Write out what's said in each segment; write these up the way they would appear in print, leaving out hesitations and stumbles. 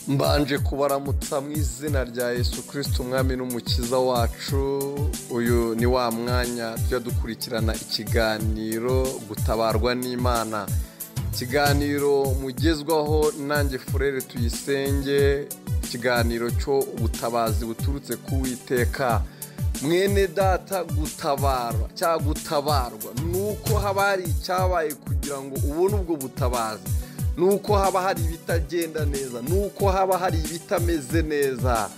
Mbanje kubaramutsa mu izina rya Yesu Kristo umwami n'umukiza wacu. Uyu ni wa mwanya tujya dukurikirana ikiganiro gutabarwa n'Imana, ikiganiro mugezwaho nanjye Furere Tuyisenge, ikiganiro cyo ubutabazi buturutse ku Uwiteka. Mwene data, gutabara cyangwa gutabarwa nuko haba hari icyabaye kugira ngo ubone ubwo butabazi, nuko haba hari ibitagenda neza, nuko haba hari ibitameze neza.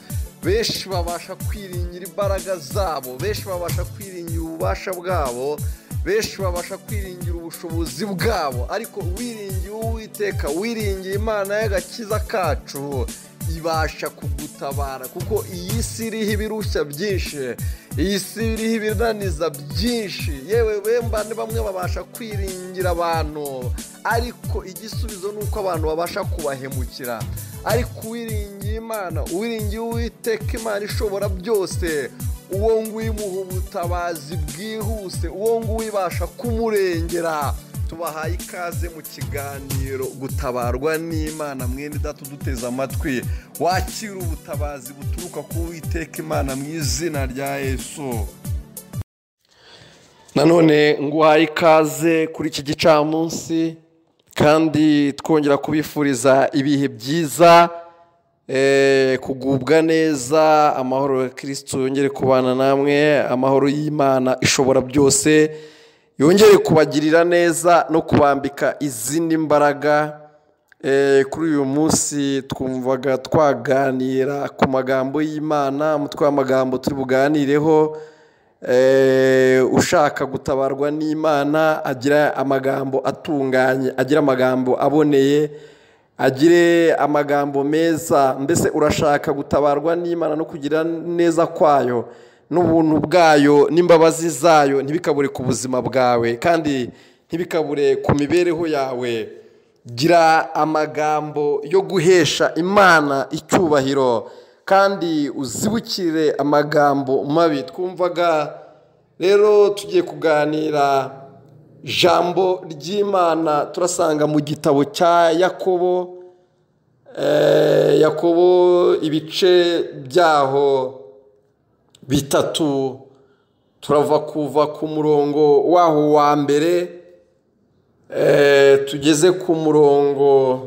Benshi babasha kwiringira imbaraga zabo, benshi babasha kwiringira ububasha bwabo, benshi babasha kwiringira ubushobozi bwabo, ariko wiringiye Uwiteka, wiringiye Imana y'agakiza kacu, ibasha kugutabara. Kuko iyi si iriho ibirushya byinshi, iyi si iriho ibinaniza byinshi, yewe bembane bamwe babasha kwiringira abantu, ariko igisubizo ni uko abantu babasha kubahemukira. Ariko uwiringiye Imana, uwiringiye Uwiteka Imana ishobora byose, uwo nguyu imuha ubutabazi bwihuse, uwo nguyu ibasha kumurengera. Tubahaye ikaze mu kiganiro gutabarwa n'Imana. Mwene data uduteze amatwi, wakira ubutabazi buturuka ku Uwiteka Imana mu izina rya Yesu. Nanone nguhaye ikaze kuri iki gicamunsi, kandi twongera kubifuriza ibihe byiza, kugubwa neza, amahoro ya Kristo yongere kubana namwe, amahoro y'Imana ishobora byose yongere kubagirira neza no kubambika izindi mbaraga. Kuri uyu munsi twumvaga twaganira ku magambo y'Imana. Umutwe w'amagambo turi buganireho, ushaka gutabarwa n'Imana agira amagambo atunganye, agira amagambo aboneye, agire amagambo meza. Mbese urashaka gutabarwa n'Imana no kugira neza kwayo n'ubuntu bwayo n'imbabazi zayo, ntibikabure ku buzima bwawe kandi ntibikabure ku mibereho yawe. Gira amagambo yo guhesha Imana icyubahiro kandi uzibukire amagambo mabi. Twumvaga rero tugiye kuganira jambo ry'Imana, turasanga mu gitabo cya Yakobo, Yakobo ibice byaho bitatu, turava kuva ku murongo waho wa mbere tugeze ku murongo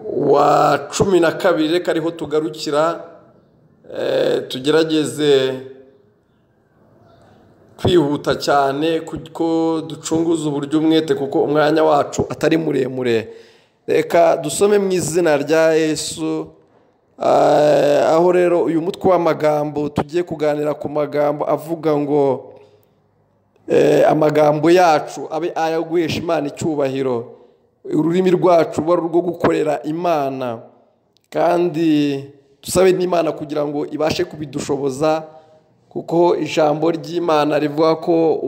wa 12. Reka ariho tugarukira, tugerageze kwihuta cyane kuko ducunguza uburyo umwete, kuko umwanya wacu atari muremure. Reka dusome mu izina rya Yesu. Aho rero uyu mutwe w'amagambo tugiye kuganira ku magambo avuga ngo amagambo yacu abe ayo guhesha Imana icyubahiro, ururimi rwacu ruba rwo gukorera Imana, kandi dusabe n'Imana kugira ngo ibashe kubidushoboza, kuko ijambo ry'Imana rivuga ko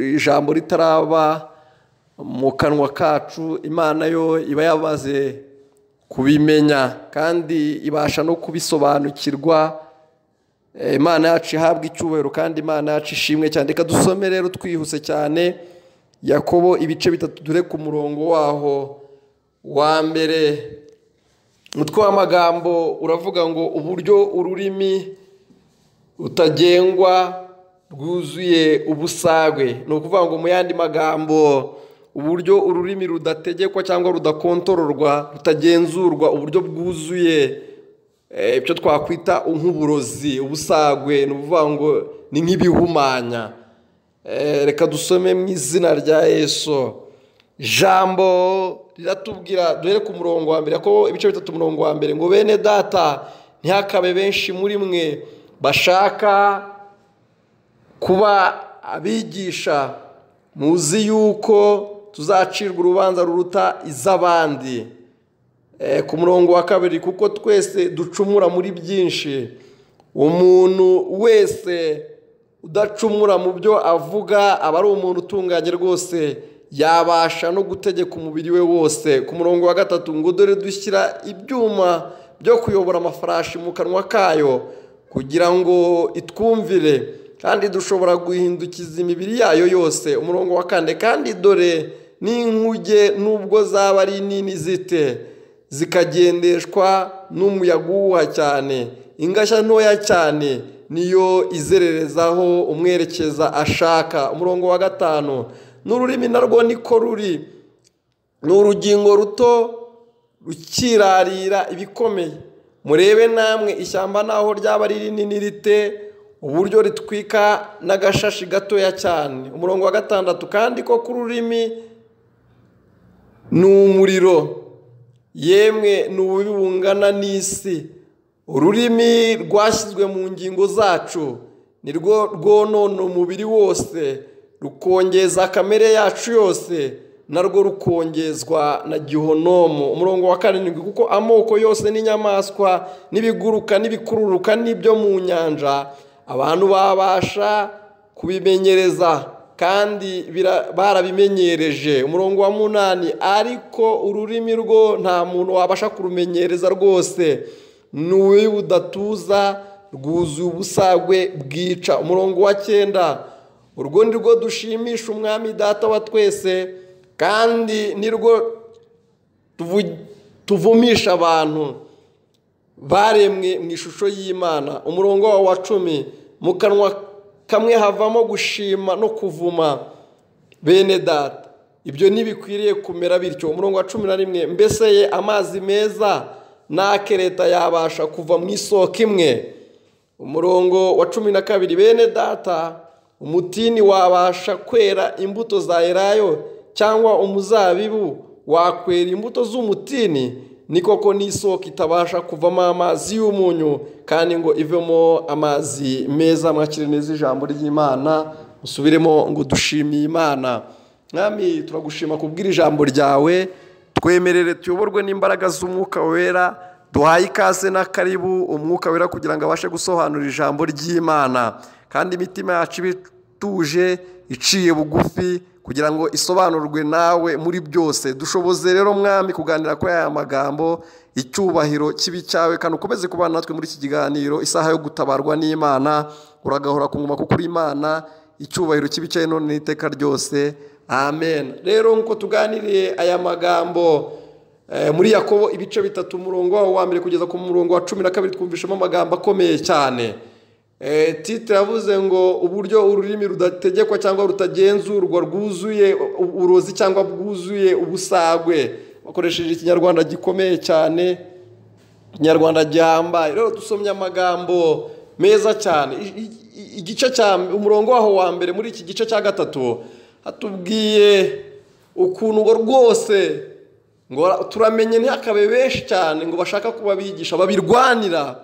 ijambo ritaraba mu kanwa kacu, Imana yo iba yamaze kubimenya kandi ibasha no kubisobanukirwa. Imana yacu ihabwa icyubahiro kandi Imana yacu ishimwe cyane. Reka dusome rero twihuse cyane Yakobo ibice bitatu, dure ku murongo waho wa mbere. Umutwe w'amagambo uravuga ngo uburyo ururimi rutagengwa rwuzuye ubusagwe. Ni ukuvuga ngo mu yandi magambo, uburyo ururimi rudategekwa cyangwa rudakontororwa, rutagenzurwa, uburyo bwuzuye ibyo twakwita nk'uburozi, ubusagwe, ni ukuvuga ngo ni nk'ibihumanya. Reka dusome mu izina rya Yesu. Jambo riratubwira, duhere ku murongo wa mbere, ko ibice bitatu umurongo wa mbere, ngo bene data, ntihakabe benshi muri mwe bashaka kuba abigisha, muzi yuko tuzacirwa urubanza ruruta iz'abandi. Ku murongo wa kabiri, kuko twese ducumura muri byinshi, umuntu wese udacumura mu byo avuga aba ari umuntu utunganye rwose, yabasha no gutegeka umubiri we wose. Ku murongo wa gatatu, ngo dore dushyira ibyuma byo kuyobora amafarashi mu kanwa kayo kugira ngo itwumvire, kandi dushobora guhindukiza imibiri yayo yose. Umurongo wa kane, kandi dore n'inkuge nubwo zaba ari nini zite, zikagendeshwa n'umuyaga uhuha cyane. Ingashya ntoya cyane niyo izererezaho umwerekeza ashaka. Umurongo wa 5, n'ururimi narwo niko ruri, ni urugingo ruto rukirarira ibikomeye. Murebe namwe ishyamba naho ryaba ari rinini rite, uburyo ritwika n'agashashi gatoya cyane. Umurongo wa 6, kandi ko ku rurimi ni umuriro, yemwe ni ububi bungana n'isi. Ururimi rwashyizwe mu ngingo zacu, ni rwo rwonona umubiri wose, rukongeza kamere yacu yose, narwo rukongezwa na gihonomu. Umurongo wa 7, kuko amoko yose n'inyamaswa n'ibiguruka n'ibikururuka n'ibyo mu nyanja abantu babasha kubimenyereza, kandi barabimenyereje. Umurongo wa 8, ariko ururimi rwo nta muntu wabasha kurumenyereza rwose, ni ububi budatuza, rwuzuye ubusagwe bwica. Umurongo wa 9, urwo ni rwo dushimisha Umwami Data wa twese, kandi nirwo tuvumisha abantu baremwe mu ishusho y'Imana. Umurongo wa 10, mu kanwa kamwe havamo gushima no kuvuma. Bene Data, ibyo ntibikwiriye kumera bityo. Umurongo wa 11, mbese ye amazi meza n'akereta yabasha kuva mu isoko imwe? Umurongo wa 12, bene Data, umutini wabasha kwera imbuto za elayo, cyangwa umuzabibu wakwera imbuto z'umutini? Ni koko n'isoko itabasha kuvamo amazi y'umunyu, kandi ngo ivemo amazi meza. Mwakire neza ijambo ry'Imana, musubiremo ngo dushimiye Imana. Mwami, turagushima kubwira ijambo ryawe, twemerere tuyoborwe n'imbaraga z'Umwuka Wera, duhaye ikaze na karibu Umwuka Wera kugira ngo abashe gusobanura ijambo ry'Imana, kandi imitima yacu ituje iciye bugufi kugira ngo isobanurwe nawe muri byose. Dushoboze rero Mwami kuganira kuri aya magambo, icyubahiro kibi cyawe, kandi ukomeze kubana natwe muri iki kiganiro, isaha yo gutabarwa n'Imana. Uragahora ku ngoma kuko uri Imana, icyubahiro kibi cyawe none n'iteka ryose, amen. Rero nkuko tuganiriye aya magambo muri Yakobo ibice 3, umurongo wa 1 kugeza ku murongo wa 12, twumvishemo amagambo akomeye cyane. Titire yavuze ngo uburyo ururimi rudategekwa cyangwa rutagenzurwa, rwuzuye uburozi cyangwa bwuzuye ubusagwe. Bakoresheje ikinyarwanda gikomeye cyane, ikinyarwanda gihambaye. Rero dusomye amagambo meza cyane. Igice cya umurongo waho wa 1 muri iki gice cya 3 hatubwiye ukuntu ngo rwose ngo turamenye ntihakabe benshi cyane ngo bashaka kuba bigisha babirwanira,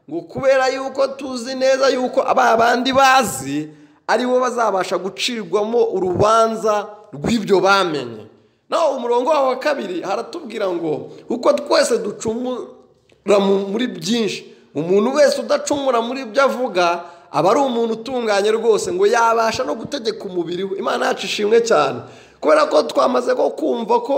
ngo kubera yuko tuzi neza yuko aba bandi bazi ari bo bazabasha gucirwamo urubanza rw'ibyo bamenye. Naho umurongo wa 2 haratubwira ngo uko twese ducumura muri byinshi, umuntu wese udacumura muri ibyo avuga aba ari umuntu utunganye rwose, ngo yabasha no gutegeka umubiri we. Imana yacu ishimwe cyane, kubera ko twamaze ko kumva ko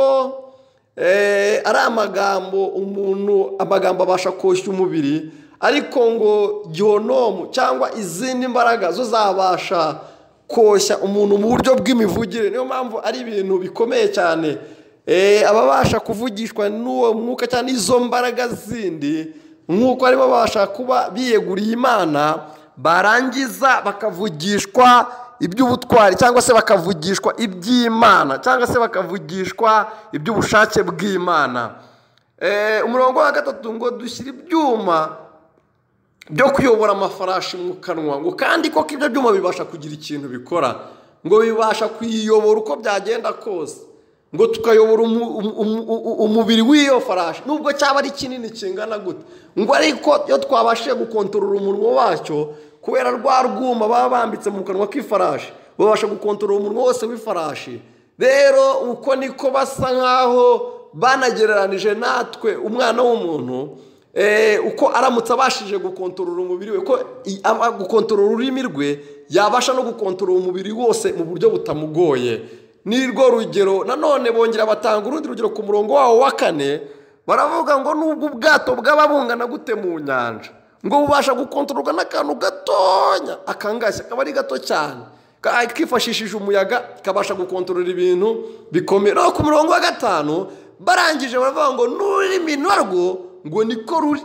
ari amagambo umuntu, amagambo abasha koshya umubiri, ariko ngo gihonomu cyangwa izindi mbaraga zo zabasha koshya umuntu mu buryo bw'imivugire. Niyo mpamvu ari ibintu bikomeye cyane. Ababasha kuvugishwa n'uwo mwuka cyangwa izo mbaraga zindi, nk'uko aribo babasha kuba biyeguriye Imana, barangiza bakavugishwa iby'ubutwari, cyangwa se bakavugishwa iby'Imana, cyangwa se bakavugishwa iby'ubushake bw'Imana. Umurongo wa 3, ngo dushyire ibyuma byo kuyobora amafarashi mu kanwa, ngo kandi koko ibyo byuma bibasha kugira ikintu bikora, ngo bibasha kuyiyobora uko byagenda kose, ngo tukayobora umubiri w'iyo farashi nubwo cyaba ari kinini kingana gute, ngo ariko iyo twabashije gukontorora umunwa wacyo, kubera rwa rwuma baba bambitse mu kanwa k'ifarashi, babasha gukontorora umunwa wose w'ifarashi. Rero uko niko basa nkaho banagereranije natwe umwana w'umuntu, uko aramutse abashije gukontorora umubiri we, ko gukontorora ururimi rwe, yabasha no gukontorora umubiri wose mu buryo butamugoye. Ni rwo rugero. Nanone bongera batanga urundi rugero ku murongo wawo wa 4, baravuga ngo nubwo ubwato bwaba bungana gute mu nyanja, ngo bubasha gukontororwa n'akantu gatonya, akangashya kaba ari gato cyane, kifashishije umuyaga kabasha gukontorora ibintu bikomeye. No ku murongo wa 5 Barangije baravuga ngo n'ururimi narwo ngo niko ruri,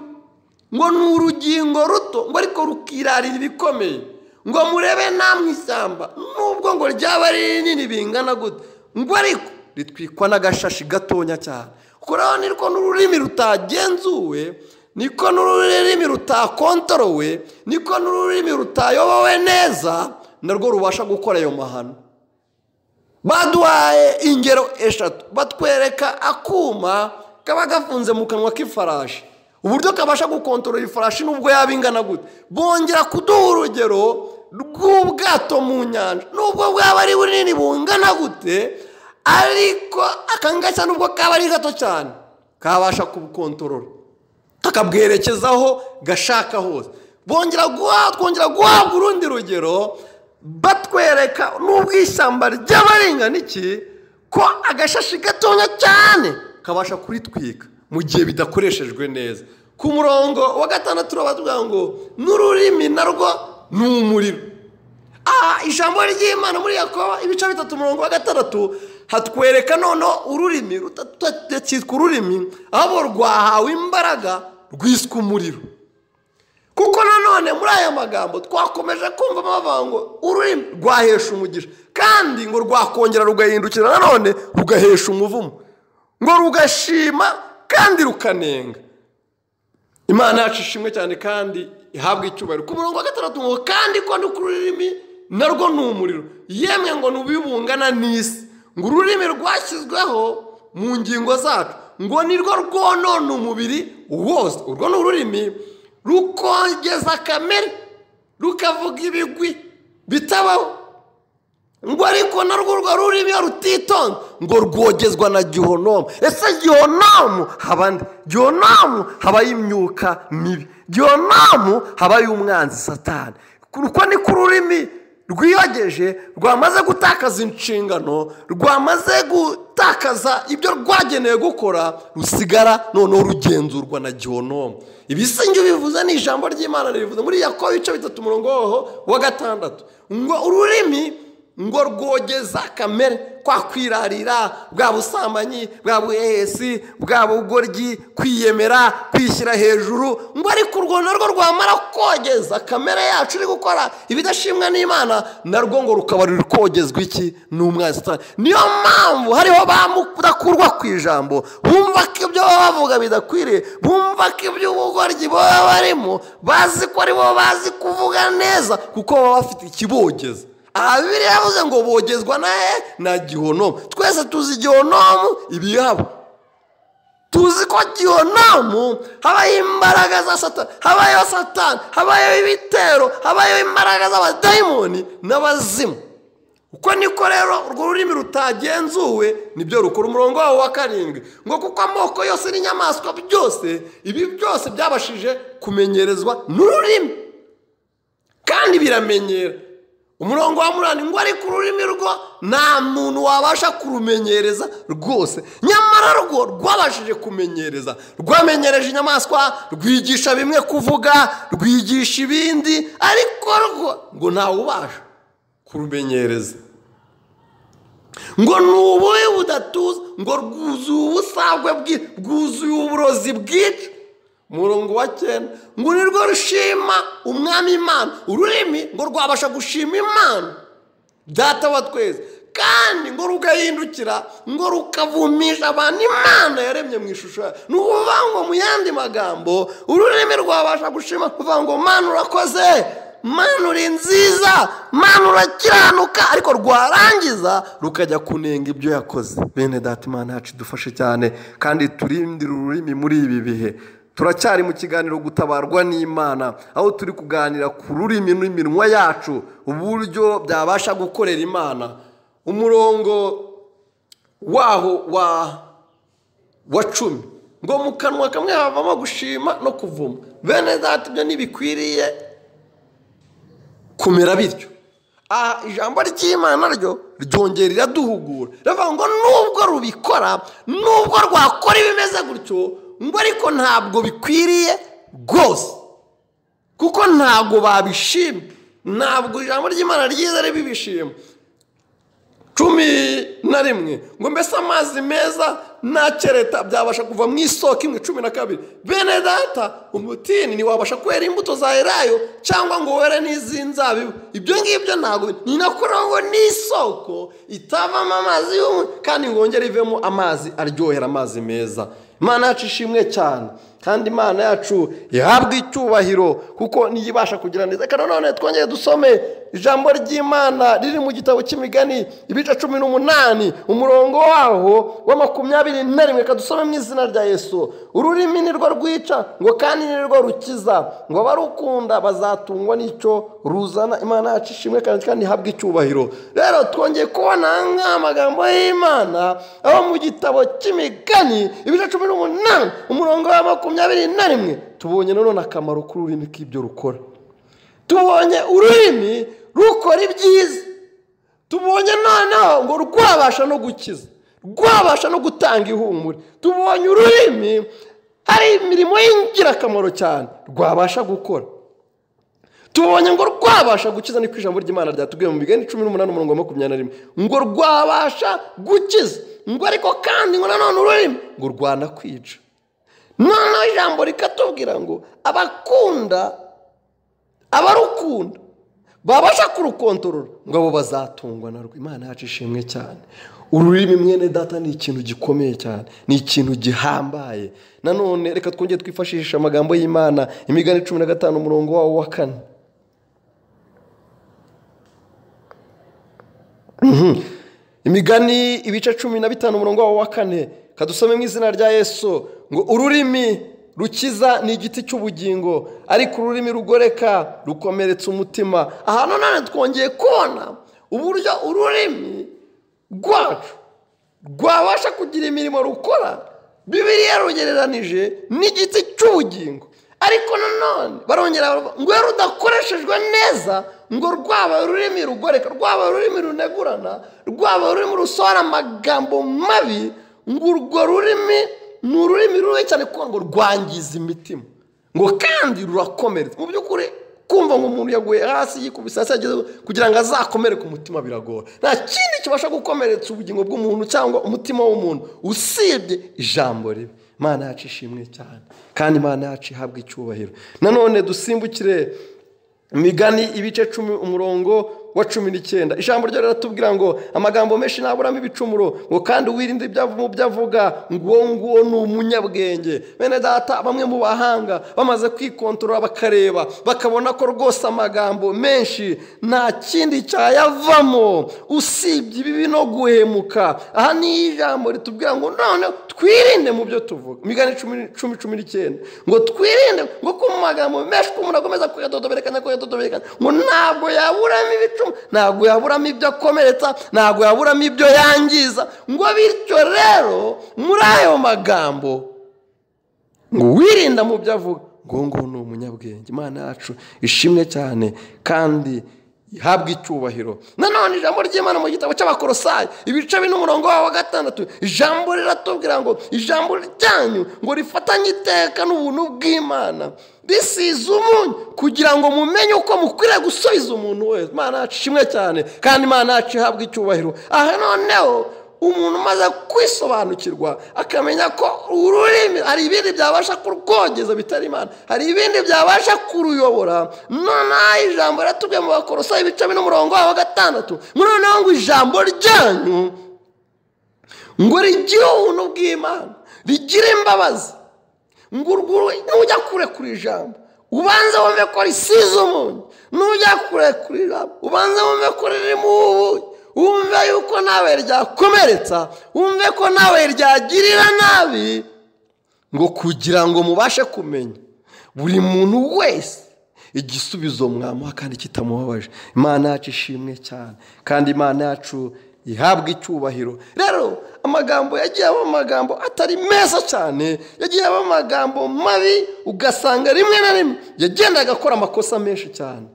ngo ni urugingo ruto, ngo ariko rukirarira ibikomeye. Ngo murebe namwe ishyamba nubwo ngo ryaba ari rinini bingana gute, ngo ariko ritwikwa n'agashashi gatonya cyane. Kuko rero niko n'ururimi rutagenzuwe, niko n'ururimi rutakontorowe, niko n'ururimi rutayobowe neza, narwo rubasha gukora ayo mahano. Baduhaye ingero eshatu, batwereka akuma kaba gafunze mu kanwa k'ifarashi, uburyo kabasha gukontorora ifarashi nubwo yaba ingana gute. Bongera kuduha urugero rw'ubwato mu nyanja, nubwo bwaba ari bunini bungana gute, ariko akangashya nubwo kaba ari gato cyane kabasha kubukontorora, kakabwerekezaho gashaka hose. Bongera twongera guhabwa urundi rugero, batwereka nubwo ishyamba ryaba ringana iki, ko agashashi gatonya cyane kabasha kuritwika mu gihe bidakoreshejwe neza. Ku murongo wa 6 batubwira ngo n'ururimi narwo ni umuriro. Ijambo ry'Imana muri Yakobo ibice 3 umurongo wa 6 hatwereka noneho ururimi rutakitwa ururimi, ahubwo rwahawe imbaraga rwiswe umuriro. Kuko nanone muri aya magambo twakomeje kumva bavuga ngo ururimi rwahesha umugisha, kandi ngo rwakongera rugahindukira nanone rugahesha umuvumo, ngo rugashima kandi rukanenga. Imana yacu ishimwe cyane kandi ihabwe icyubahiro. Ku murongo wa 6 ngo kandi ko n'ururimi narwo ni umuriro, yemwe ngo n'ubibungana n'isi, ngo ururimi rwashyizweho mu ngingo zacu, ngo nirwo rwonona umubiri wose. Urwo ni ururimi rukongeza kamere, rukavuga ibigwi bitabaho, ngo ariko narwo urwo rurimi rutitonda ngo rwogezwa na gihonomu. Ese gihonomu haba nde? Gihonomu habayo imyuka mibi, gihonomu habayo umwanzi Satani. Uko niko ururimi rwiyogeje, rwamaze gutakaza inshingano, rwamaze gutakaza ibyo rwagenewe gukora, rusigara noneho rugenzurwa na gihonomu. Ibisingi bivuze ni ijambo ry'Imana rivuze muri Yakobo ibice 3 umurongo wa 6 ngo ururimi ngo rwogeza kamere, kwa kwirarira, bwa busambanyi, bwa buhehesi, bwa bugoryi, kwiyemera, kwishyira hejuru, ngo ariko urwo narwo rwamara kogeza kamere yacu iri gukora ibidashimwa n'Imana, narwo ngo rukaba ruri kogezwa iki? N'umwanzi Satani. Niyo mpamvu hariho bamudakurwa ku ijambo, bumva ko ibyo baba bavuga bidakwiriye, bumva ko iby'ubugoryi baba barimo, bazi ko aribo bazi kuvuga neza, kuko baba bafite ikibogeza. Bibiliya yavuze ngo bogezwa na gihonomu. Twese tuzi gihonomu ibihaba, tuzi ko gihonomu habayo imbaraga za Satani, habayo Satani, habayo ibitero, habayo imbaraga z'abadayimoni n'abazimu. Uko niko rero urwo rurimi rutagenzuwe nibyo rukora. Umurongo wawo wa 7 ngo kuko amoko yose n'inyamaswa byose, ibi byose byabashije kumenyerezwa n'ururimi kandi biramenyera. Umurongo wa 8 ngo ariko ururimi rwo nta muntu wabasha kurumenyereza rwose, nyamara rwo rwabashije kumenyereza, rwamenyereje inyamaswa, rwigisha bimwe kuvuga, rwigisha ibindi, ariko rwo ngo ntawe ubasha kurumenyereza. Ngo ni ububi budatuza, ngo rwuzuye ubusagwe bwuzuye uburozi bwica. Umurongo wa 9 ngo nirwo rushima umwami Imana. Ururimi ngo rwabasha gushima Imana Data wa twese, kandi ngo rugahindukira ngo rukavumisha abantu Imana yaremye mu ishusho yayo. Ni ukuvuga ngo mu yandi magambo ururimi rwabasha gushima, kuvuga ngo Mana urakoze, Mana uri nziza, Mana urakiranuka, ariko rwarangiza rukajya kunenga ibyo yakoze. Bene Data, Imana yacu idufashe cyane kandi turindire ururimi muri ibi bihe. Turacyari mu kiganiro gutabarwa n'Imana, aho turi kuganira ku rurimi n'iminwa yacu, uburyo byabasha gukorera Imana. Umurongo waho wa 10 ngo mu kanwa kamwe havamo gushima no kuvuma. Bene Data, ibyo ntibikwiriye kumera bityo. Ijambo ry'Imana ryo ryongera riraduhugura, rivuga ngo nubwo rubikora, nubwo rwakora ibimeze gutyo, ngo ariko ntabwo bikwiriye rwose, kuko ntabwo babishima, ntabwo ijambo ry'Imana ryiza ribibishima. 11 11 ngo mbese amazi meza n'akereta byabasha kuva mu isoko imwe. 12 bene data, umutini ntiwabasha kwera imbuto za elayo cyangwa ngo were n'iz'inzabibu. Ibyo ngibyo ntabwo ni nako ngo n'isoko itavamo amazi kandi ngo wongere ivemo amazi aryohera, amazi meza. Imana yacu ishimwe cyane, kandi Imana yacu ihabwe icyubahiro kuko niyo ibasha kugira neza. Reka none twongere dusome ijambo ry'Imana riri mu gitabo cy'Imigani ibice 18 umurongo waho wa 21. Reka dusome mu izina rya Yesu. Ururimi ni rwo rwica ngo kandi ni rwo rukiza, ngo abarukunda bazatungwa n'icyo ruzana. Imana yacu ishimwe kandi ihabwe icyubahiro. Rero twongeye kubona nk'amagambo y'Imana aho mu gitabo cy'Imigani ibice 18 umurongo wa 21 tubonye none akamaro k'ururimi k'ibyo rukora. Tubonye ururimi rukora ibyiza, tubonye noneho ngo rwabasha no gukiza, rwabasha no gutanga ihumure. Tubonye ururimi ari imirimo y'ingirakamaro cyane rwabasha gukora. Tubonye ngo rwabasha gukiza, niko ijambo ry'Imana ryatubwiye mu Migani 18 umurongo wa 21 ngo rwabasha gukiza, ngo ariko kandi ngo nanone ururimi ngo rwanakwica. Noneho ijambo rikatubwira ngo abakunda abarukunda babasha kurukontorora ngo abo bazatungwa narwo. Imana yacu ishimwe cyane. Ururimi mwene data ni ikintu gikomeye cyane, ni ikintu gihambaye. Nanone reka twongere twifashishe amagambo y'Imana, Imigani 15 umurongo wawo wa 4. Imigani ibice 15 umurongo wawo wa 4, kadusome mu izina rya Yesu ngo ururimi rukiza ni igiti cy'ubugingo, ariko ururimi rugoreka rukomeretsa umutima. Aha none twongeye kubona uburyo ururimi rwacu rwabasha kugira imirimo rukora. Bibiliya rugereranije n'igiti cy'ubugingo, ariko nanone barongera ngo iyo rudakoreshejwe neza ngo rwaba ururimi rugoreka, rwaba ururimi runegurana, rwaba ururimi rusohora amagambo mabi, ngo urwo rurimi ni ururimi rubi cyane kuko ngo rwangiza imitima, ngo kandi rurakomeretsa. Mu by'ukuri kumva ngo umuntu yaguye hasi yikubise hasi ageze kugira ngo azakomereke umutima biragora. Nta kindi kibasha gukomeretsa ubugingo bw'umuntu cyangwa umutima w'umuntu usibye ijambo ribi. Imana yacu ishimwe cyane, kandi Imana yacu ihabwe icyubahiro. Nanone dusimbukire Imigani ibice 10 umurongo wa 19. Ijambo ryo riratubwira ngo amagambo menshi naburamo ibicumuro, ngo kandi wirinde ibyo mu byo avuga, ngo nguwo ni umunyabwenge. Bene data, bamwe mu bahanga bamaze kwikontorora bakareba bakabona ko rwose amagambo menshi nta kindi cyayavamo usibye ibibi no guhemuka. Aha ni ijambo ritubwira ngo none twirinde mu byo tuvuga. Imigani 10:19 ngo twirinde ngo ko mu magambo menshi ko umuntu akomeza kuyadodoberekana ngo ntabwo yaburamo ibicumuro, ntabwo yaburamo ibyo akomeretsa, ntabwo yaburamo ibyo yangiza, ngo bityo rero muri ayo magambo ngo wirinda mu byo avuga ngo ngo ni umunyabwenge. Imana yacu ishimwe cyane kandi ihabwe icyubahiro. Nanone ijambo ry'Imana mu gitabo cy'Abakolosayi ibice 4 umurongo wa 6, ijambo riratubwira ngo ijambo ryanyu ngo rifatanye iteka n'ubuntu bw'Imana risize umunyu kugira ngo mumenye uko mukwiriye gusubiza umuntu wese. Imana yacu ishimwe cyane kandi Imana yacu ihabwe icyubahiro. Aha noneho umuntu umaze kwisobanukirwa akamenya ko ururimi hari ibindi byabasha kurwogeza bitari Imana, hari ibindi byabasha kuruyobora. Noneho ijambo riratubwiye mu Bakolosayi ibice 4 umurongo wa 6, noneho ngo ijambo ryanyu ngo rigire ubuntu bw'Imana, rigire imbabazi, ngo nujya kure kuri ijambo ubanze wumve ko risize umunyu, nujya kure kuri ijambo ubanze wumve ko ririmo ubuki, wumve yuko nawe ryakomeretsa, wumve ko nawe ryagirira nabi, ngo kugira ngo mubashe kumenya buri muntu wese igisubizo mwamuha kandi kitamubabaje. Imana yacu ishimwe cyane kandi Imana yacu ihabwe icyubahiro. Rero amagambo yagiye aba amagambo atari meza cyane, yagiye aba amagambo mabi, ugasanga rimwe na rimwe yagendaga akora amakosa menshi cyane,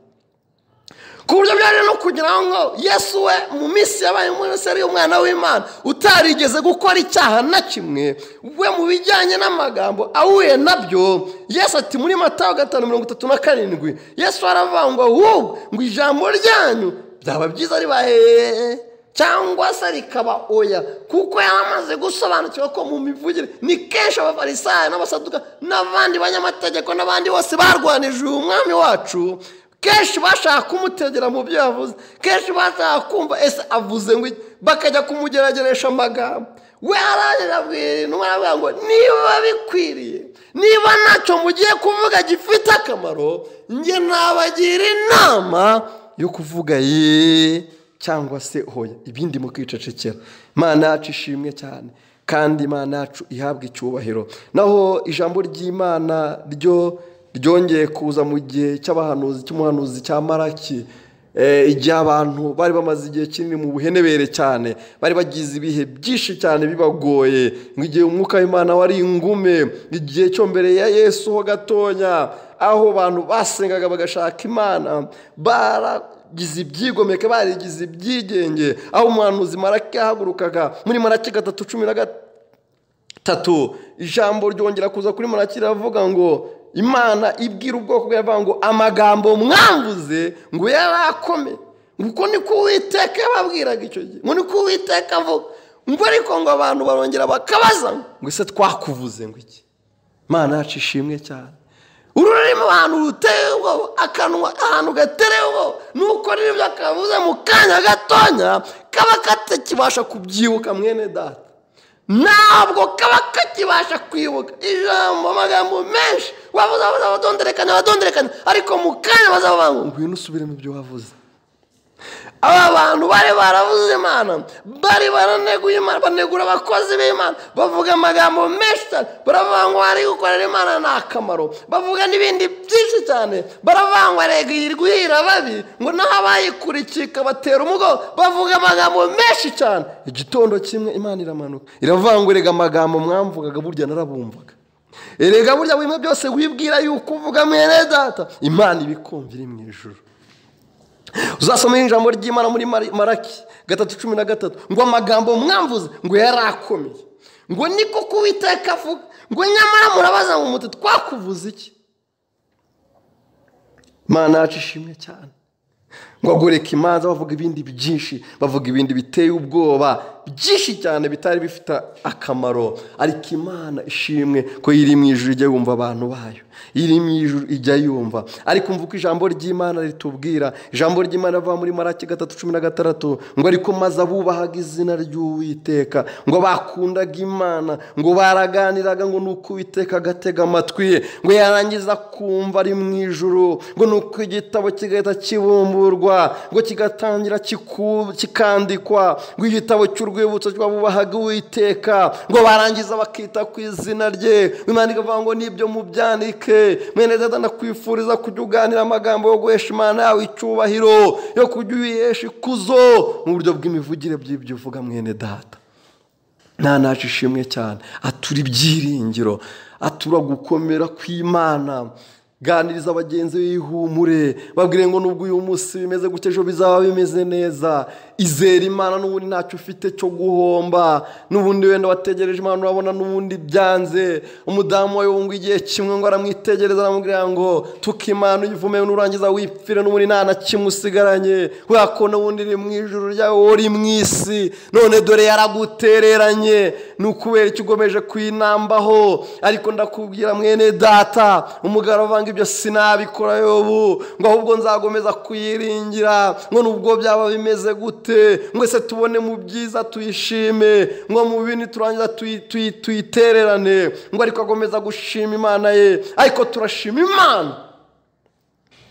ku buryo byari no kugira ngo Yesu we mu minsi yabaye umunsi ari umwana w'Imana utarigeze gukora icyaha na kimwe, we mu bijyanye n'amagambo ahuye nabyo. Yesu ati muri Matayo 5:37, Yesu aravuga ngo ahubwo ngo ijambo ryanyu byaba byiza ribaye cyangwa se rikaba oya, kuko yaramaze gusobanukirwa ko mu mivugire ni kenshi abafarisayo n'abasaduka n'abandi banyamategeko n'abandi bose barwanije uyu mwami wacu, kenshi bashaka kumutegera mu byo yavuze, kenshi bashaka kumva ese avuze ngo bakajya kumugerageresha amagambo. We arabwira intumwa aravuga ngo niba bikwiriye, niba ntacyo mugiye kuvuga gifite akamaro, njye nabagira inama yo kuvuga ye cyangwa se hoya, ibindi mukicecekera. Imana yacu ishimwe cyane kandi Imana yacu ihabwa icyubahiro. Naho ijambo ry'Imana ryo ryongeye kuza mu gihe cy'abahanuzi cy'umuhanuzi cya Maraki, igihe abantu bari bamaze igihe kinini mu buhenebere cyane, bari bagize ibihe byinshi cyane bibagoye, ngo igihe umwuka w'Imana wari ingume, igihe cyo mbere ya Yesu ho gatonya, aho abantu basengaga bagashaka Imana, baragize ibyigomeke, barigize ibyigenge, aho umuhanuzi Maraki yahagurukaga muri Maraki 3:13, ijambo ryongera kuza kuri Maraki riravuga ngo Imana ibwira ubwoko bwayo ngo amagambo mwamvuze ngo yarakomeye, ngo niko Uwiteka yababwiraga icyo gihe, ngo niko Uwiteka avuga, ngo ariko ngo abantu barongera bakabaza ngo ese twakuvuze ngo iki? Imana yacu ishimwe cyane. Ururimi ahantu ruteye ubwoba, akanwa ahantu gatereye ubwoba, nuko n'ibyo akavuze mu kanya gatonya kaba katakibasha kubyibuka mwene data, ntabwo kaba kakibasha kwibuka ijambo, amagambo menshi wavuze badonderekanya badonderekanya, ariko mu kanya bazavuga ngo ngwino usubiremo ibyo wavuze. Aba bantu bari baravuze Imana, bari baraneguye Imana, banegura abakozi b'Imana, bavuga amagambo menshi cyane, baravuga ngo ari gukorera Imana nta kamaro, bavuga n'ibindi byinshi cyane, baravuga ngo arega irwira babi, ngo naho abayikurikiye ikabatera umugongo, bavuga amagambo menshi cyane. Igitondo kimwe Imana iramanuka iravuga ngo erega amagambo mwamvugaga burya narabumvaga, erega burya bimwe byose wibwira yuko uvuga mwene data, Imana ibikumva iri mu ijuru. Uzasoma ijambo ry'Imana muri Maraki 3:13 ngo amagambo mwamvuze ngo yarakomeye, ngo niko Uwiteka avuga, ngo nyamara murabaza ngo muti twakuvuze iki? Imana yacu ishimwe cyane. Ngo agoreka imanza, bavuga ibindi byinshi, bavuga ibindi biteye ubwoba byinshi cyane bitari bifite akamaro, ariko Imana ishimwe ko iri mu ijuru ijya yumva abantu bayo, iri mu ijuru ijya yumva. Ariko umva uko ijambo ry'Imana ritubwira, ijambo ry'Imana riva muri Maraki 3:16 ngo ariko maze abubahaga izina ry'Uwiteka, ngo bakundaga Imana, ngo baraganiraga, ngo nuko Uwiteka agatega amatwi ye, ngo yarangiza kumva ari mu ijuru, ngo nuko igitabo kigahita kibumburwa, ngo kigatangira kikandikwa, ngo igitabo cy'urwibutso rw'abubahaga Uwiteka, ngo barangiza bakita ku izina rye. Imana ikavuga ngo nibyo mubyandike. Mwene data, ndakwifuriza kujya uganira amagambo yo guhesha Imana yawe icyubahiro, yo kujya uyihesha ikuzo mu buryo bw'imivugire by'ibyo uvuga mwene data. Nta ishimwe cyane, atura ibyiringiro, atura gukomera kw'Imana. Ganiriza abagenzi b'ihumure, babwire ngo nubwo uyu munsi bimeze gute ejo bizaba bimeze neza. Izera Imana n'ubundi ntacyo ufite cyo guhomba, n'ubundi wenda wategereje Imana urabona n'ubundi byanze. Umudamu we ngo igihe kimwe ngo aramwitegereza aramubwira ngo tuka Imana uyivume nurangiza wipfire, n'ubundi nta na kimwe usigaranye, kubera ko n'ubundi iri mu ijuru ryawe uri mu isi, none dore yaragutereranye, ni ukubera icyo ugomeje kuyinambaho. Ariko ndakubwira mwene data, umugabo avanga ibyo sinabikora Yobu, ngo ahubwo nzagomeza kuyiringira, ngo nubwo byaba bimeze gute, ngo ese tubone mu byiza tuyishime, ngo mu bibi turangiza tuyitererane, ngo ariko agomeza gushima Imana ye. Ariko turashima Imana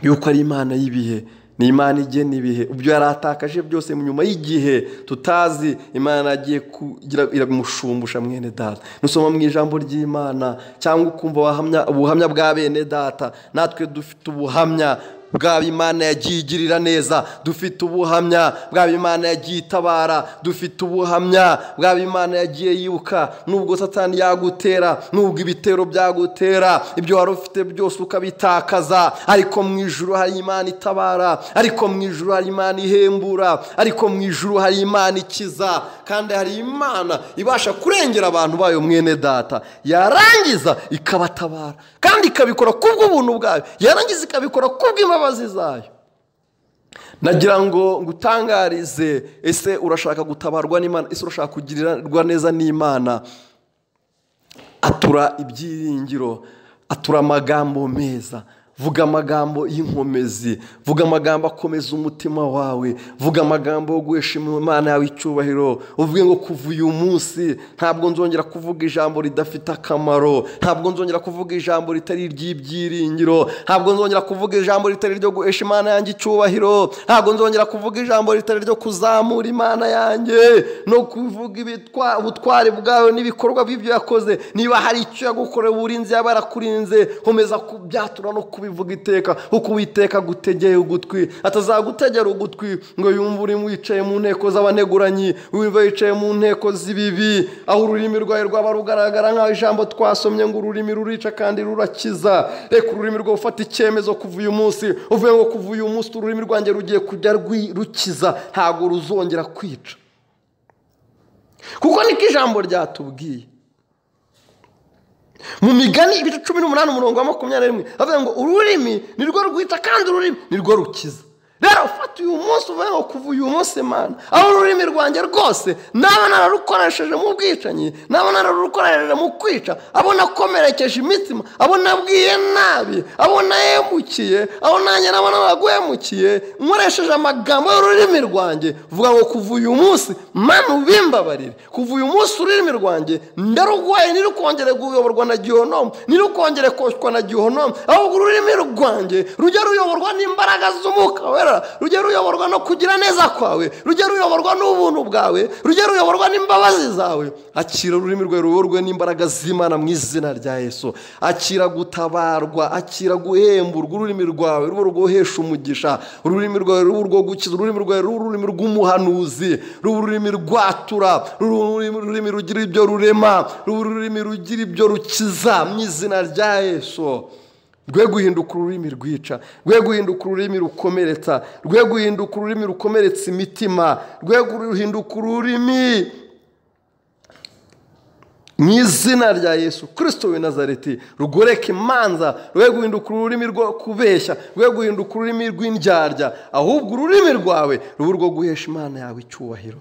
yuko ari Imana y'ibihe, ni Imana igena ibihe. Ibyo yaratakaje byose mu nyuma y'igihe tutazi, Imana agiye kugira iramushumbusha mwene data. Nusoma mu ijambo ry'Imana cyangwa ukumva ubuhamya bwa bene data, natwe dufite ubuhamya bwaba Imana yagiye igirira neza, dufite ubuhamya bwaba Imana yagiye itabara, dufite ubuhamya bwaba Imana yagiye yibuka. Nubwo Satani yagutera, nubwo ibitero byagutera, ibyo wari ufite byose ukabitakaza, ariko mu ijuru hari Imana itabara, ariko mu ijuru hari Imana ihembura, ariko mu ijuru hari Imana ikiza, kandi hari Imana ibasha kurengera abantu bayo mwene data, yarangiza ikabatabara, kandi ikabikora kubw'ubuntu bwayo, yarangiza ikabikora kubw'imbabazi zayo. Nagira ngo ngutangarize, ese urashaka gutabarwa n'Imana? Ese urashaka kugirirwa neza n'Imana? Atura ibyiringiro, atura amagambo meza, vuga amagambo y'inkomezi, vuga amagambo akomeza umutima wawe, vuga amagambo yo guhesha Imana yawe icyubahiro. Uvuge ngo kuva uyu munsi ntabwo nzongera kuvuga ijambo ridafite akamaro, ntabwo nzongera kuvuga ijambo ritari iry'ibyiringiro, ntabwo nzongera kuvuga ijambo ritari iryo guhesha Imana yanjye icyubahiro, ntabwo nzongera kuvuga ijambo ritari iryo kuzamura Imana yanjye no kuvuga ubutwari bwawe n'ibikorwa by'ibyo yakoze. Niba hari icyo yagukoreye, uburinzi yaba yarakurinze, komeza kubyatura no kubivuga iteka, kuko Uwiteka agutegeye ugutwi, atazagutegera ugutwi ngo yumve uri wicaye mu nteko z'abaneguranyi, wumve wicaye mu nteko z'ibibi, aho ururimi rwawe rwaba rugaragara nk'aho ijambo twasomye ngo ururimi rurica kandi rurakiza. Reka ururimi rwawe ufate icyemezo kuva uyu munsi, uvuge ngo kuva uyu munsi ururimi rwanjye rugiye kujya rukiza, ntabwo ruzongera kwica, kuko niko ijambo ryatubwiye. Mu Migani ibice 18 umurongo wa 21 avuga ngo ururimi nirwo rwica kandi ururimi nirwo rukiza. Rero ufata uyu munsi uvuge ngo kuva uyu munsi Mana, aho ururimi rwanjye rwose naba nararukoresheje mu bwicanyi, naba nararukoresheje mu kwica, abo nakomerekeje imitima, abo nabwiye nabi, abo nahemukiye, abo nanjye naba naraguhemukiye, nkoresheje amagambo y'ururimi rwanjye, vuga ngo kuva uyu munsi Mana ubimbabarire, kuva uyu munsi ururimi rwanjye ndarugwaye, ntirukongere kuyoborwa na gihonomu, ntirukongere koshywa na gihonomu, ahubwo ururimi rwanjye rujya ruyoborwa n'imbaraga z'Umwuka Wera, rujya ruyoborwa no kugira neza kwawe, rujya ruyoborwa n'ubuntu bwawe, rujya ruyoborwa n'imbabazi zawe. Akira ururimi rwawe ruyoborwe n'imbaraga z'Imana mu izina rya Yesu. Akira gutabarwa, akira guhemburwa, ururimi rwawe rube urwohesha umugisha, ururimi rwawe rube urwo gukiza, ururimi rwawe rube ururimi rw'umuhanuzi, rube ururimi rwatura, rube ururimi rugira ibyo rurema, rube ururimi rugira ibyo rukiza mu izina rya Yesu. Rwe guhinduka ururimi rwica, rwe guhinduka ururimi rukomeretsa, rwe guhinduka ururimi rukomeretsa imitima, rwe guhinduka ururimi mu izina rya Yesu Kristo w'i Nazareti rugoreka imanza, rwe guhinduka ururimi rwo kubeshya, rwe guhinduka ururimi rw'indyarya, ahubwo ururimi rwawe rube urwo guhesha Imana yawe icyubahiro.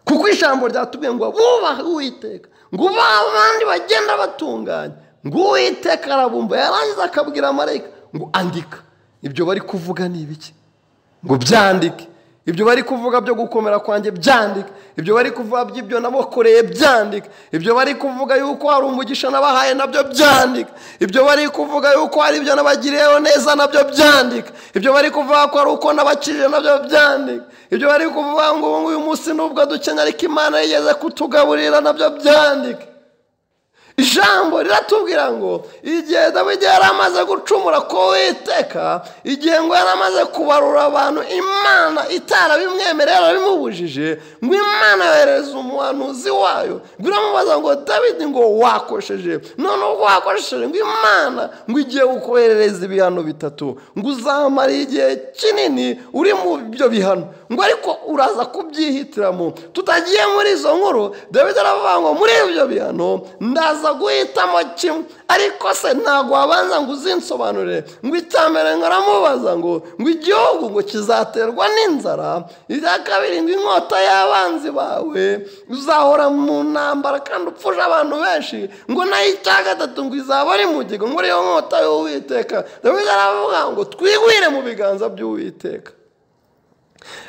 Kuko ijambo ryatubwiye ngo bubahe Uwiteka, ngo abandi bagenda batunganye, ngo Uwiteka arabumva, yarangiza akabwira marayika ngo andika ibyo bari kuvuga ni ibiki, ngo byandike ibyo bari kuvuga byo gukomera kwanjye, byandike ibyo bari kuvuga by'ibyo nabakoreye, byandike ibyo bari kuvuga yuko hari umugisha nabahaye, nabyo byandike ibyo bari kuvuga yuko hari ibyo nabagiriyeho neza, nabyo byandike ibyo bari kuvuga ko ari uko nabakije, nabyo byandike ibyo bari kuvuga ngo uyu munsi nubwo dukennye ariko Imana yigeze kutugaburira, nabyo byandike. Ijambo riratubwira ngo igihe Dawidi yari amaze gucumura ku Uwiteka, igihe ngo yari amaze kubarura abantu Imana itarabimwemerera yarabimubujije, ngo Imana yohereza umuhanuzi wayo ngo iramubaza ngo Dawidi ngo wakosheje, none ubwo wakosheje ngo Imana ngo igiye kukoherereza ibihano bitatu, ngo uzamara igihe kinini uri mu byo bihano, ngo ariko uraza kubyihitiramo. Tutagiye muri izo nkuru, Dawidi aravuga ngo muri ibyo bihano ndaza guhitamo kimwe, ariko se ntabwo wabanza ngo uzinsobanurire. Ngo icyambere ngo aramubaza ngo igihugu ngo kizaterwa n'inzara, icya kabiri ngo inkota y'abanzi bawe, uzahora mu ntambara kandi upfuje abantu benshi, ngo nayo icya gatatu ngo izaba ari mu gigo, ngo ariyo nkota y'Uwiteka. Dawidi aravuga ngo twigwire mu biganza by'Uwiteka.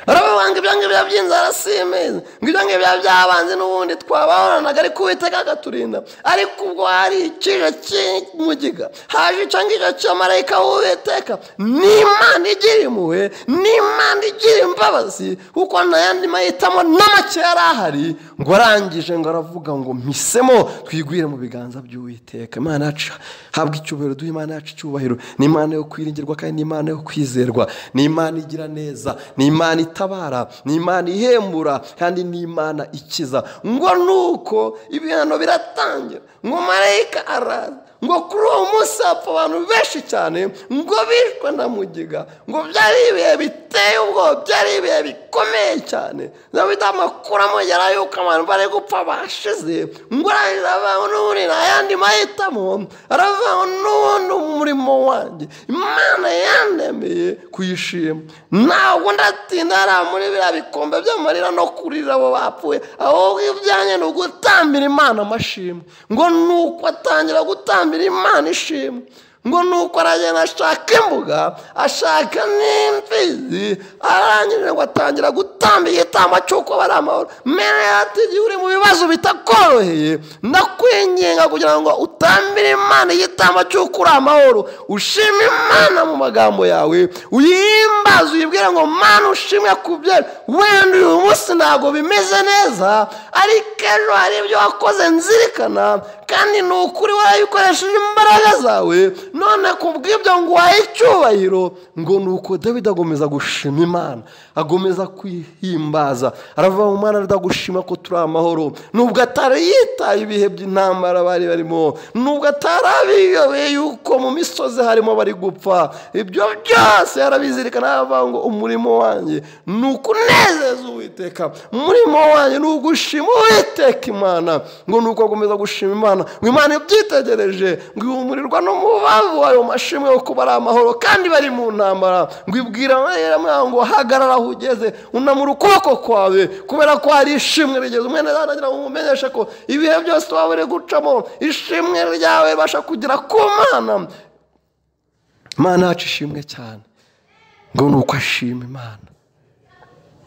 Aravuga ngo ibyo ngibyo by'inzara si imeze, ngo ibyo ngibyo by'abanzi n'ubundi twabahoranaga ariko Uwiteka akaturinda, ariko ubwo hari ikije cy'umugiga, haje icyo ngicyo cya marayika w'Uwiteka. Ni Imana igira impuhwe, ni Imana igira imbabazi, kuko nta yandi mahitamo n'amake yari ahari. Ngo arangije ngo aravuga ngo mpisemo twigwire mu biganza by'Uwiteka. Imana yacu habwa icyubahiro, duhe Imana yacu icyubahiro. Ni Imana yo kwiringirwa kandi ni Imana yo kwizerwa, ni Imana igira neza, ni Imana itabara, ni Imana ihembura kandi ni Imana ikiza. Ngo nuko ibihano biratangira, ngo marayika araza, Ngo kuri uwo munsi hapfa abantu benshi cyane, ngo bishwe na mugiga. Ngo byari ibihe biteye ubwoba, byari ibihe bikomeye cyane. Dawidi amakuru amugera yuko abantu bari gupfa bashize, ngo aravuga n'ubundi nta yandi mahitamo, aravuga n'ubundi umurimo wanjye Imana yandemeye kuyishima, ntabwo ndatinda hariya muri biriya bikombe by'amarira no kurira abo bapfuye, ahubwo ibyanjye ni ugutambira Imana amashimwe. Ngo nuko atangira gutambira Imana ishimwe, ngo nuko aragenda ashaka imbuga, ashaka n'imfizi, arangije ngo atangira gutamba igitambo cy'uko bari amahoro. Mbere ati igihe uri mu bibazo bitakoroheye, ndakwinginga kugira ngo utambire Imana igitambo cy'uko uri amahoro, ushime Imana mu magambo yawe, uyihimbaze, uyibwire ngo Mana ushimwe ku byawe. Wenda uyu munsi ntabwo bimeze neza, ariko ejo hari ibyo wakoze nzirikana, kandi ni ukuri warabikoresheje imbaraga zawe, none kubw'ibyo ngo uhaye icyubahiro. Ngo nuko Dawidi agomeza gushima Imana, agomeza kwihimbaza, aravuga ngo Mana ndagushima ko turi amahoro. Nubwo atari yitaye ibihe by'intambara bari barimo, nubwo atari abiyobeye yuko mu misozi harimo bari gupfa, ibyo byose yarabizirikana, aravuga ngo umurimo wanjye ni ukunezeza Uwiteka, umurimo wanjye ni ugushima Uwiteka Imana. Ngo nuko agomeza gushima Imana, ngo Imana ibyitegereje, ngo ihumurirwa n'umubavu w'ayo mashimwe yo kuba ari amahoro kandi bari mu ntambara. Ngo ibwira ngo hagarara aho ugeze, unamura ukuboko kwawe, kubera ko hari ishimwe rigeze. Umwene aragira ngo umumenyeshe ko ibihe byose waba uri gucamo, ishimwe ryawe ribasha kugera ku Mana. Imana yacu ishimwe cyane. Ngo nuko ashima Imana,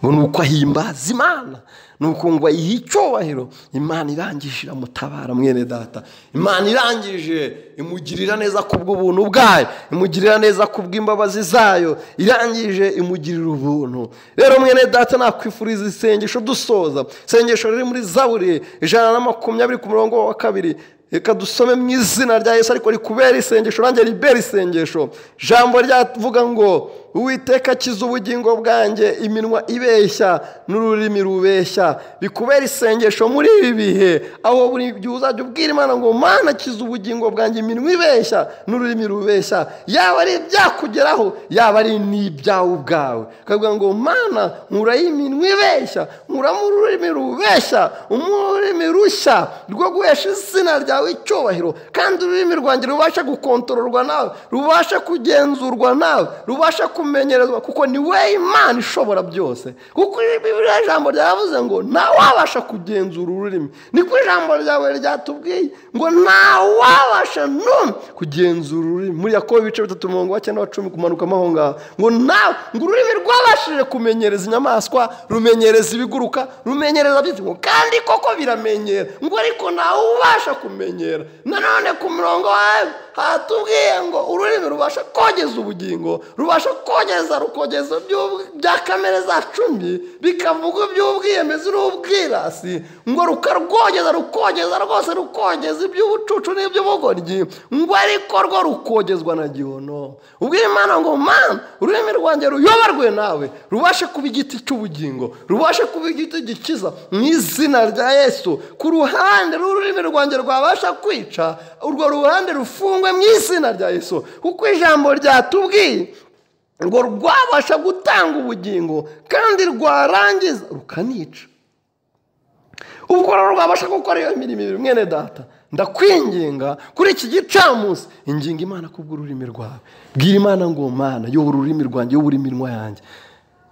ngo nuko ahimbaza Imana, nuko ngo ayihe icyubahiro. Imana irangije iramutabara mwene data. Imana irangije imugirira neza kubw'ubuntu bwayo, imugirira neza kubw'imbabazi zayo, irangije imugirira ubuntu. Rero mwene data nakwifuriza isengesho dusoza, isengesho riri muri Zaburi 120 ku murongo wa 2. Reka dusome mu izina rya Yesu, ariko rikubera isengesho, nanjye ribera isengesho. Jambo ryavuga ngo Uwiteka akiza ubugingo bwanjye iminwa ibeshya n'ururimi rubeshya. Bikubera isengesho muri ibi bihe, aho buri gihe uzajya ubwira Imana ngo Mana akiza ubugingo bwanjye iminwa ibeshya n'ururimi rubeshya, yaba ari ibyakugeraho, yaba ari n'ibyawe ubwawe. Ukavuga ngo Mana nkuraho iminwa ibeshya, nkuramo ururimi rubeshya, ururimi rushya rwo guhesha izina ryawe icyubahiro, kandi ururimi rwanjye rubashe gukontororwa nawe, rubashe kugenzurwa nawe, rubashe kumenyerezwa, kuko ni we Imana ishobora byose. Kuko Bibiliya ijambo ryavuze ngo ntawabasha kugenzura ururimi, niko ijambo ryawe ryatubwiye ngo ntawabasha n'umwe kugenzura ururimi. Muri Yakobo ibice 3 umurongo wa 9 wa 10 kumanuka aho ngaho, ngo nawe ngo ururimi rwabashije kumenyereza inyamaswa, rumenyereza ibiguruka, rumenyereza byinshi, ngo kandi koko biramenyera, ngo ariko ntawubasha kumenyera. Nanone ku murongo wawe hatubwiye ngo ururimi rubasha kogeza ubugingo, rubasha kogeza rukogeza bya kamere zacu mbi, bikavuga iby'ubwiyemezi n'ubwirasi, ngo rukarwogeza rukogeza rwose, rukogeza iby'ubucucu n'iby'ubugoryi, ngo ariko rwo rukogezwa na gihono. Ubwira Imana ngo Mana ururimi rwanjye ruyoborwe nawe, rubashe kuba igiti cy'ubugingo, rubashe kuba igiti gikiza mu izina rya Yesu. Ku ruhande rw'ururimi rwanjye rwabasha kwica, urwo ruhande rufungwe mu izina rya Yesu. Kuko ijambo ryatubwiye ngo rwabasha gutanga ubugingo kandi rwarangiza rukanica. Ubwo rero rwabasha gukora iyo mirimo ibiri. Mwene data ndakwinginga kuri iki gicamunsi, inginga Imana kubw'ururimi rwawe. Bwira Imana ngo Mana yobora ururimi rwanjye, yobora iminwa yanjye.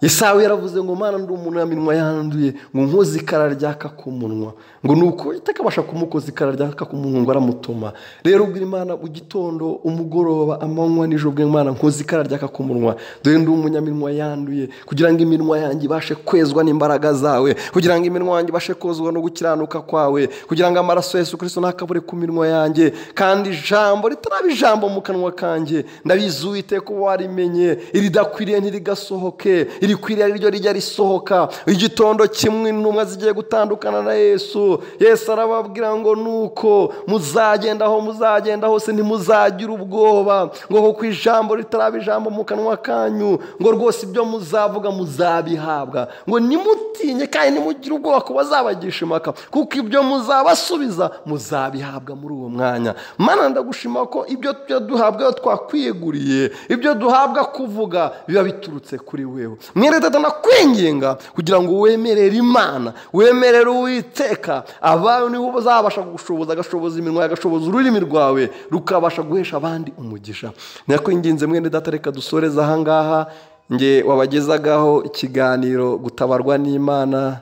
Esawu yaravuze ngo Mana ndi umuntu w'iminwa yanduye, ngo nkoze ikara ryaka ku munwa, ngo nuko itakabasha kumukoza ikara ryaka ku munwa ngo aramutuma. Rero ubwira Imana mu gitondo, umugoroba, amanywa nijoro, ubwira Imana nkoze ikara ryaka ku munwa, dore ndi umunyaminwa yanduye, kugira ngo iminwa yanjye ibashe kwezwa n'imbaraga zawe, kugira ngo iminwa yanjye ibashe kozwa no gukiranuka kwawe, kugira ngo amaraso ya Yesu Kristo ntakabure ku minwa yanjye, kandi ijambo ritaraba ijambo mu kanwa kanjye ndabizi Uwiteka warimenye, iridakwiriye ntirigasohoke, Irikwiriye ari ryo rijya risohoka. Igitondo kimwe intumwa zigiye gutandukana na Yesu, Yesu arababwira ngo nuko muzagenda aho muzagenda hose ntimuzagira ubwoba, ngo kuko ijambo ritaraba ijambo mu kanwa kanyu, ngo rwose ibyo muzavuga muzabihabwa, ngo nimutinye kandi nimugire ubwoba ko bazabagisha impaka, kuko ibyo muzabasubiza muzabihabwa muri uwo mwanya. Mana, ndagushima ko ibyo duhabwa twakwiyeguriye, ibyo duhabwa kuvuga biba biturutse kuri wewe. Mwene data, ndakwinginga kugira ngo wemerere Imana, wemerere Uwiteka, abawe nibo bazabasha gushoboza, agashoboza iminwa, agashoboza ururimi rwawe rukabasha guhesha abandi umugisha. Ndakwinginze mwene data, reka dusoreze ahangaha. Nge wabagezagaho ikiganiro Gutabarwa n'Imana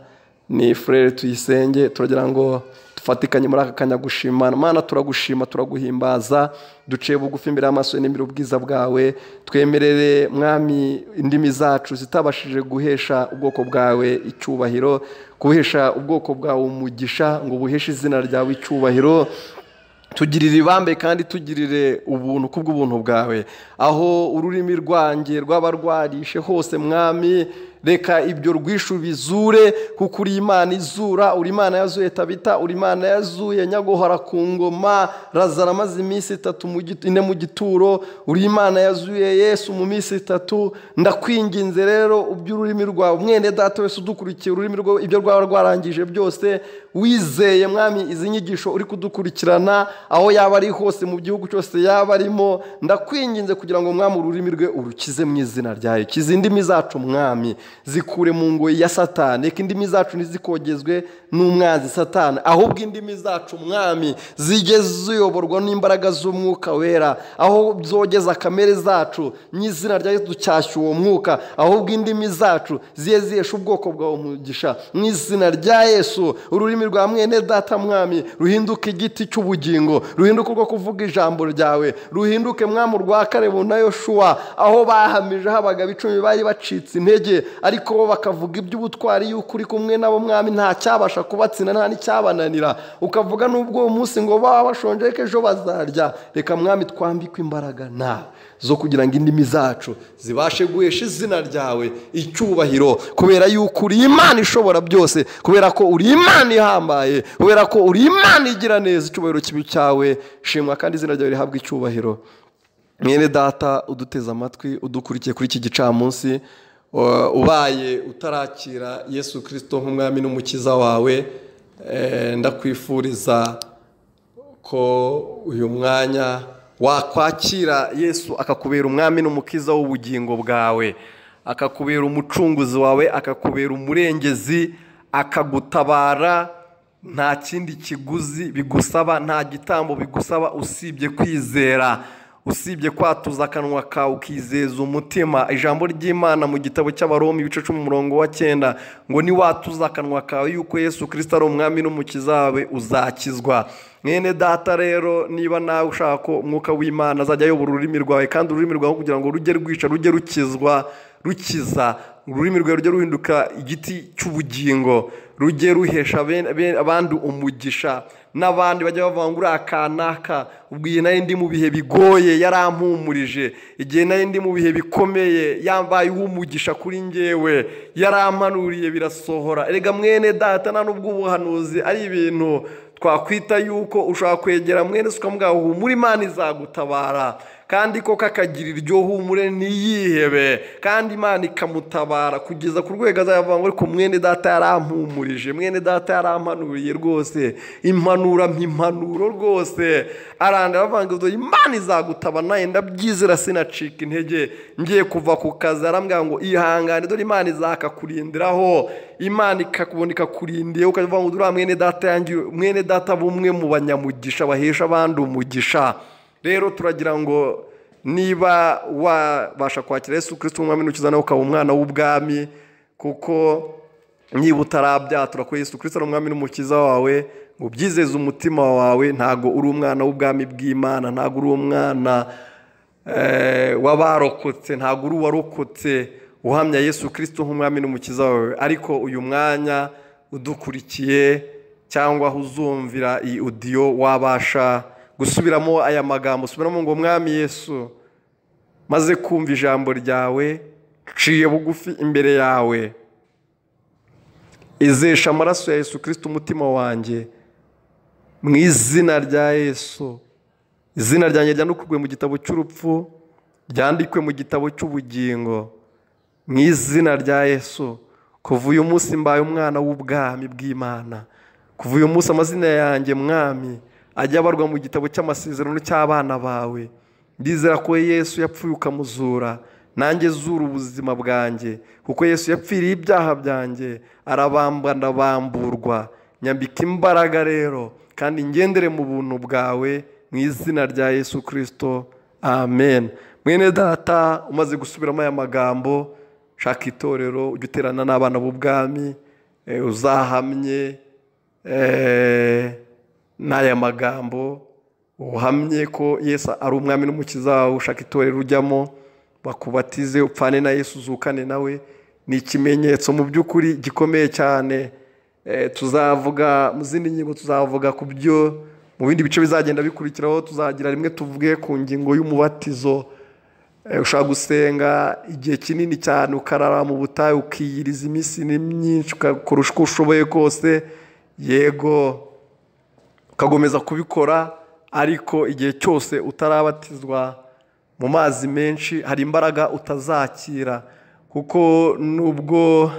ni Frere Tuyisenge. Turagira ngo dufatikanye muri aka kanya gushimana. Mana, turagushima, turaguhimbaza, duciye bugufi imbere y'amaso n'imbere ubwiza bwawe. Twemerere Mwami indimi zacu zitabashije guhesha ubwoko bwawe icyubahiro, guhesha ubwoko bwawe umugisha, ngo buheshe izina ryawe icyubahiro. Tugirire ibambe kandi tugirire ubuntu kubw'ubuntu bwawe. Aho ururimi rwanjye rwaba rwarishe hose Mwami, reka ibyo rwishu bizure, kuko uri Imana izura, uri Imana yazuye Tabita, uri Imana yazuye Nyaguhora ku ngoma Lazaro amaze iminsi 3 4 mu gituro, uri Imana yazuye Yesu mu minsi 3. Ndakwinginze rero uby'ururimi rwawe, mwene data wese udukurikiye, ururimi rwawe ibyo rwaba rwarangije byose, wizeye Mwami izi nyigisho uri kudukurikirana aho yaba ari hose mu gihugu cyose yaba arimo, ndakwinginze kugira ngo Mwami ururimi rwe urukize mu izina ryawe. Kiza indimi zacu Mwami, zikure mu ngoyi ya Satani. Reka indimi zacu ntizikogezwe n'umwanzi Satani, ahubwo indimi zacu Mwami zijye ziyoborwa n'imbaraga z'umwuka wera, aho zogeza kamere zacu mu izina rya Yesu ducyashya uwo mwuka, ahubwo indimi zacu ziye zihesha ubwoko bwawe umugisha mu izina rya Yesu. Ururimi rwa mwene data Mwami ruhinduke igiti cy'ubugingo, ruhinduke urwo kuvuga ijambo ryawe, ruhinduke Mwami urwa Kalebu na Yoshuwa, aho bahamije habaga 10 bari bacitse intege, ariko bo bakavuga iby'ubutwari yuko uri kumwe nabo Mwami, nta cyabasha kubatsinda nta n'icyabananira. Ukavuga n'ubwo uwo munsi ngo baba bashonje ejo bazarya. Reka Mwami twambikwe imbaraga nawe zo kugira ngo indimi zacu zibashe guhesha izina ryawe icyubahiro, kubera yuko uri Imana ishobora byose, kubera ko uri Imana ihambaye, kubera ko uri Imana igira neza. Icyubahiro kibi cyawe, shimwa kandi izina ryawe rihabwe icyubahiro. Mwene data uduteze amatwi, udukurikiye kuri iki gicamunsi, ubaye utarakira Yesu Kristo nk'umwami n'umukiza wawe, ndakwifuriza ko uyu mwanya wakwakira Yesu akakubera umwami n'umukiza w'ubugingo bwawe, akakubera umucunguzi wawe, akakubera umurengezi, akagutabara. Nta kindi kiguzi bigusaba, nta gitambo bigusaba, usibye kwizera, usibye kwatuza akanwa kawe ukizeza umutima. Ijambo ry'Imana mu gitabo cy'Abaroma ibice 10 umurongo wa 9 ngo niwatuza akanwa kawe yuko Yesu Kristo ari umwami n'umukiza wawe uzakizwa. Mwene data rero, niba nawe ushaka ko umwuka w'Imana azajya ayobora ururimi rwawe, kandi ururimi rwawe kugira ngo rujye rwica, rujye rukizwa, rukiza, ururimi rwawe rujye ruhinduka igiti cy'ubugingo, rujye ruhesha abandi umugisha, n'abandi bajya bavuga ngo uriya kanaka ubwo iyi nari ndi mu bihe bigoye yarampumurije, igihe nari ndi mu bihe bikomeye yambaye uw'umugisha kuri njyewe, yarampanuriye birasohora. Erega mwene data, nta n'ubwo ubuhanuzi ari ibintu twakwita yuko ushobora kwegera mwene se ukamubwira ngo humura Imana izagutabara, kandi koko akagira iryo humure ntiyihebe, kandi Imana ikamutabara kugeza ku rwego azavuga ngo ariko mwene data yarampumurije, mwene data yarampanuriye rwose, impanura impanuro rwose, aranda bavuga ngo Imana izagutabara, nawe ndabyizera sinacika intege, ngiye kuva ku kazi arambwira ngo ihangane dore Imana izakakurindiraho, Imana ikakubona ikakurindiye, ukavuga ngo uriya mwene data yanjye, mwene data bumwe mu banyamugisha bahesha abandi umugisha. Rero turagira ngo niba wabasha kwakira Yesu Kristo umwami n'umukiza nawe ukaba umwana w'ubwami, kuko niba utarabyatura ko Yesu Kristo ari umwami n'umukiza wawe, ngo ubyizeze umutima wawe, ntago uri umwana w'ubwami bw'Imana, ntago uri umwana w'abarokotse, ntago uri uwarokotse uhamya Yesu Kristo nk'umwami n'umukiza wawe. Ariko uyu mwanya udukurikiye cyangwa uzumvira iyi audio, wabasha gusubiramo aya magambo, subiramo ngo Mwami Yesu, maze kumva ijambo ryawe, Nciye bugufi imbere yawe, izesha amaraso ya Yesu Kristo umutima wanjye, mu izina rya Yesu. Izina ryanjye ryandikwe mu gitabo cy'urupfu, ryandikwe mu gitabo cy'ubugingo, mu izina rya Yesu. Kuva uyu munsi mbaye umwana w'ubwami bw'Imana. Kuva uyu munsi amazina yanjye mwami ajya abarwa mu gitabo cy'amasezerano cy'abana bawe. Ndizera ko Yesu yapfuye ukamuzura, nanjye zura ubuzima bwanjye, kuko Yesu yapfiriye ibyaha byanjye, arabambwa ndabamburwa. Nyambika imbaraga rero kandi ngendere mu buntu bwawe, mu izina rya Yesu Kristo, amen. Mwene data, umaze gusubiramo aya magambo, shaka itorero ujye uterana n'abana b'ubwami, uzahamye n'aya magambo, uhamye ko Yesu ari umwami n'umukiza wawe. Ushaka itorero ujyamo, bakubatize, upfane na Yesu, uzukane nawe. Ni ikimenyetso mu by'ukuri gikomeye cyane. Tuzavuga mu zindi ngingo, tuzavuga ku byo mu bindi bice bizagenda bikurikiraho. Tuzagira rimwe tuvuge ku ngingo y'umubatizo. Ushobora gusenga igihe kinini cyane, ukarara mu butayu, ukiyiriza iminsi myinshi, ugakora uko ushoboye kose, yego ukagomeza kubikora, ariko igihe cyose utarabatizwa mu mazi menshi hari imbaraga utazakira. Kuko nubwo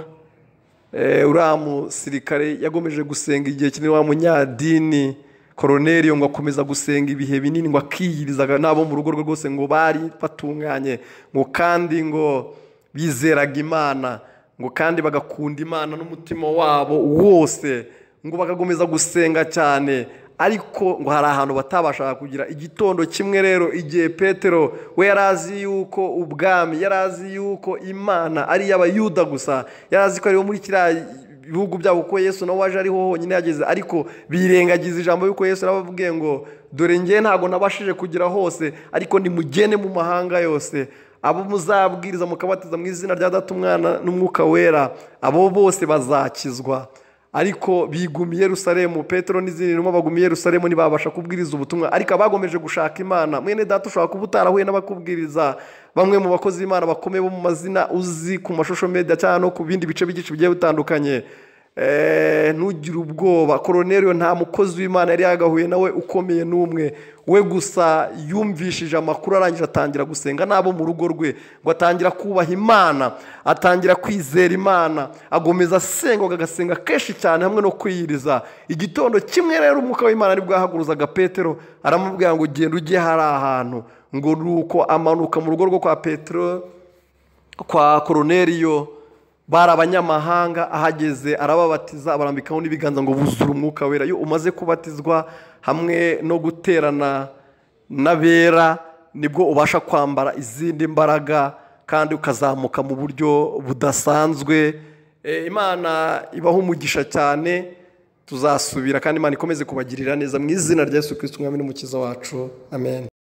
uriya musirikare yagomeje gusenga igihe kinini, wa munyadini Koroneliyo ngo akomeza gusenga ibihe binini, ngo akiyiriza n'abo mu rugo rwe rwose, ngo bari batunganye, ngo kandi ngo bizeraga Imana, ngo kandi bagakunda Imana n'umutima wabo wose, ngo bagakomeza gusenga cyane. Ariko ngo hari ahantu batabashaga kugira. Igitondo kimwe rero, igihe Petero we yari azi yuko ubwami, yari azi yuko Imana ari iy'Abayuda gusa, yari azi ko ariho muri kiriya bihugu byabo, kuko Yesu nawe waje ariho honyine yageze, ariko birengagiza ijambo yuko Yesu yarababwiye ngo dore njye ntabwo nabashije kugera hose, ariko nimugende mu mahanga yose, abo muzabwiriza mukabatiza mu izina rya Data, Umwana n'Umwuka Wera, abo bose bazakizwa. Ariko bigumiye Yerusalemu, Petero n'izindi ntumwa bagumiye Yerusalemu, ntibabasha kubwiriza ubutumwa. Ariko abagomeje gushaka Imana, mwene data, ushobora kuba utarahuye n'abakubwiriza, bamwe mu bakozi b'Imana bakomeye bo mu mazina uzi ku mashusho media cyangwa no ku bindi bice byinshi bigiye bitandukanye, ntugire ubwoba. Koroneliyo nta mukozi w'Imana yari yagahuye nawe ukomeye n'umwe we, gusa yumvishije amakuru arangije atangira gusenga n'abo mu rugo rwe, ngo atangira kubaha Imana, atangira kwizera Imana, agomeza asenga, agasenga kenshi cyane hamwe no kwiyiriza. Igitondo kimwe rero umwuka w'Imana nibwo yahaguruzaga Petero, aramubwira ngo genda ujye hari ahantu. Ngo nuko amanuka mu rugo rwo kwa Petero, kwa Koroneliyo, bari abanyamahanga, ahageze arababatiza, abarambikaho n'ibiganza ngo buzure umwuka wera. Iyo umaze kubatizwa hamwe no guterana n'abera, nibwo ubasha kwambara izindi mbaraga kandi ukazamuka mu buryo budasanzwe. Imana ibaho umugisha cyane. Tuzasubira kandi Imana ikomeze kubagirira neza mu izina rya Yesu Kristo umwami n'umukiza wacu, amen.